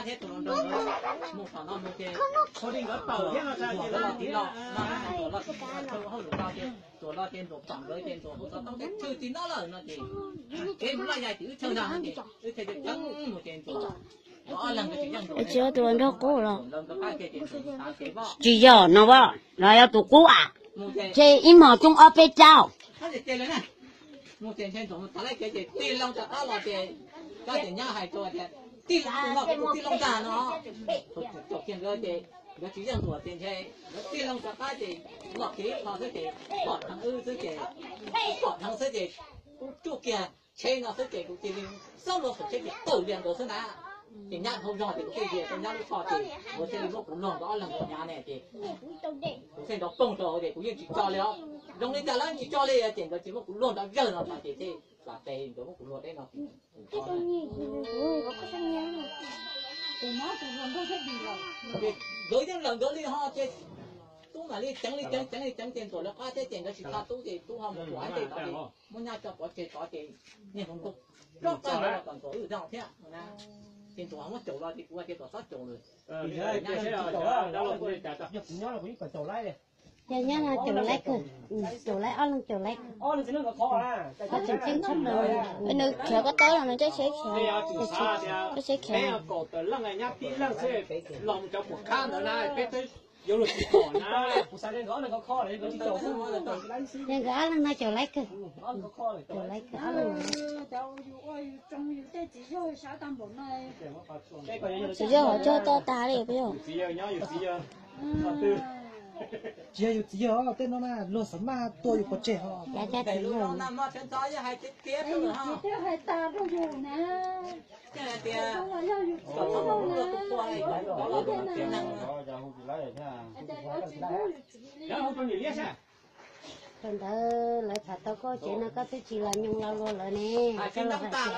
thiab tus hluas nraug mus thaum no mus ces, Ntxuam los tiv los no, Ntxuam los tiv los hauj lwm no ces Ntxuam los ces Ntxuam pom nkawd ces Ntxuam hu xov tooj tias tshwm tim no lawm no ces, kev mus laj yaig tim wb chaw ntag no ces wb thiaj li ceev mus ces Ntxuam, ob leeg nkawd tsis yeej Ntxuam, tsis yog tus hluas nraug qub los, tsis yog no as, los yog tus qub as, ces ib hmos tsoob ob peb caug. Mus ces ntshe Ntxuam mus txog lawv kev ces tij Looj rov qab los ces, kab ces nyab hais rau tias tij Looj no kuv tij Looj ntag no. Thaum kiag nkawd ces nkawd tsis yeej Ntxuam ces ntshe nkawd tij Looj rov qab ces los kev ib qho xwb ces pom dheev wb xwb ces, pom dheev xwb ces kuv tsuj kiag tsheb no xwb ces kuv cia li xauj luag saum tsheb ces tawm lias nkawd xwb na. Ces nyab dhau zog ces kuv thiaj li rau nyab lub tsho ces nkawd thiaj li muab kuv luag nkawd ob leeg tus nyab ne ces kuv thiaj nrov poog rau hauv ces kuv yeej tsis tso li os. Zoo li cas lawv tsis tso li ces nkawd tsis muab kuv luag nrov zawg no ces thiaj plam tes nkawd muab kuv luag deb no. Nkawd yeej lawm nkawd li ho ces Tub mam li ceev li ceev ceev li ceev ces Ntxuam lawv qab thiab ces nkawd tsis tau Tub ces Tub ho mus ua ntej tod ces muab nyab tso pov tseg tod ces niag hluas nraug rov qab los kom Ntxuam wb zoo thiab. Ces Ntxuam ho muab caum los ces kuv tias kom txhob caum lawm. Yog kuv nyob los kuv yeej kom caum laib li. Yog nyob no caum laib kawg, caum laib ob leeg caum laib kawg. Koj tseem ceeb tshaj plaws. Nws khiav koj tawb los nws caij tsheb khiav, caij tsheb khiav. Yog nkawd ob leeg no caum laib kawg, caum laib kawg ob leeg. Tsis yog hov cog toj tag li puas yog? Tsis yog yus txiv yawg os, tej no na luag xav maj tua yus pov tseg ho. Cas cas tsis yog? Thaum ntawd lawv tham tau koj tsev no koj twb tsis los nyoos los luag lawm ne, koj los hais tias